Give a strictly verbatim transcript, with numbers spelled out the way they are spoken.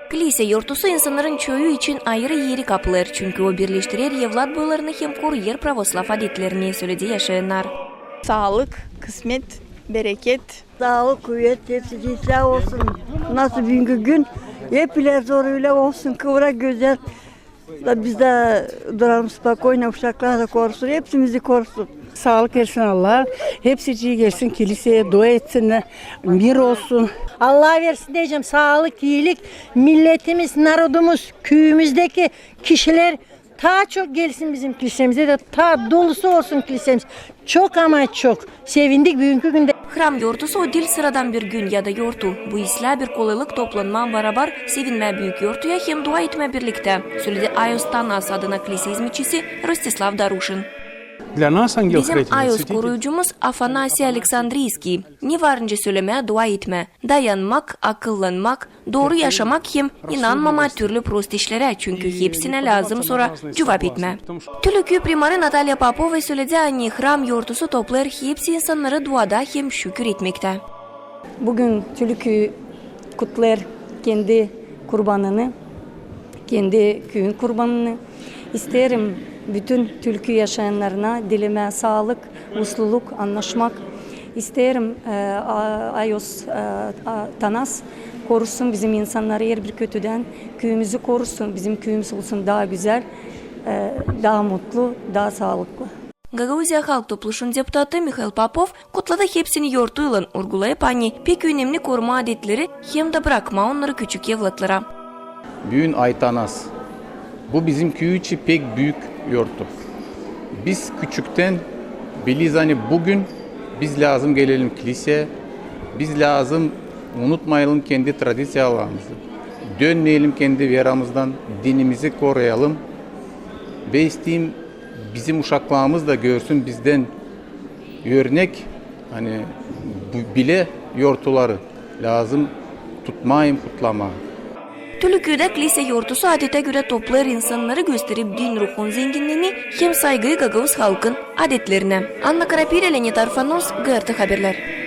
Klisä yortusu insannarın çoyu için ayırı eri kaplêêr, çünkü o birleştirer evlat boylarını hem koruêr pravoslav adetlerini, söledi yaşayannar. Saalık, kısmet, bereket. Saalık, kuvet, hepsi islää olsun. Nasıl büünkü gün, hep ölä zor, ölä olsun, kıvrak gözäl. Da biz dä duralım spokoyno, uşaklar da korusun, hepsimizi korusun. Saalık versin Allah. Hepsicii gelsin kliseyä, dua etsin, mir olsun. Allah versin deyecäm saalık, iilik. Milletimiz, narodumuz, küüyümüzdeki kişilär taa çok gelsin bizim klisemizä da taa dolusu olsun klisemiz. Çok, ama çok sevindik büünkü gündä. Hram yortusu o diil sıradan bir gün ya da yortu. Bu islää bir kolaylık toplanmaa barabar, sevinmää büük yortuya hem dua etmää birliktä, söledi Ayos Tanas adına klise izmetçisi Rostislav Daruşin. Bizim Ayos koruyucumuz Afanasiy Aleksandriyskiy. Ne var nicä sölemää, dua etmää, dayanmak, akıllanmak, dooru yaşamak hem inanmamaa türlü prost işlerä, çünkü hepsinä lääzım sora cuvap etmää. Tülü küü primarı Natalya Popova söledi, ani hram yortusu toplêêr hepsi insannarı duada hem şükür etmektä. Büün Tülü küü kutlêêr kendi kurbanını, kendi küüyün kurbanını. İsteerim bütün Tülü küü yaşayannarına dilemää saalık, usluluk, annaşmak. İsteerim, e, a-, Ayos, e, a-, Tanas korusun bizim insannarı herbir kötüdän, küüyümüzü korusun, bizim küüyümüz olsun daa gözäl, e, daa mutlu, daa saalıklı. Gagauziya Halk Topluşun deputatı Mihail Popov kutladı hepsini yortuylan, urgulayıp, ani pek önemli korumaa adetleri hem dä brakmaa onnarı küçük evlatlara. Büün Ay Tanas. Bu bizim küüyü için pek büük yortu. Biz küçüktän bileriz, ani büün biz lääzım gelelim kliseyä, biz lääzım unutmayalım kendi tradiţiyalarımızı, dönmeyelim kendi veramızdan, dinimizi koruyalım. Ve isteerim, bizim uşaklarımız da görsün bizdän örnek, ani bu bilä yortuları lääzım tutmaa hem kutlamaa. Tülü küüdä klisä yortusu adetä görä toplêêr insannarı, gösterip din ruhun zenginniini hem saygıyı gagauz halkın adetlerinä. Anna Karapirä, Leonid Arfanos, GRT Haberlär.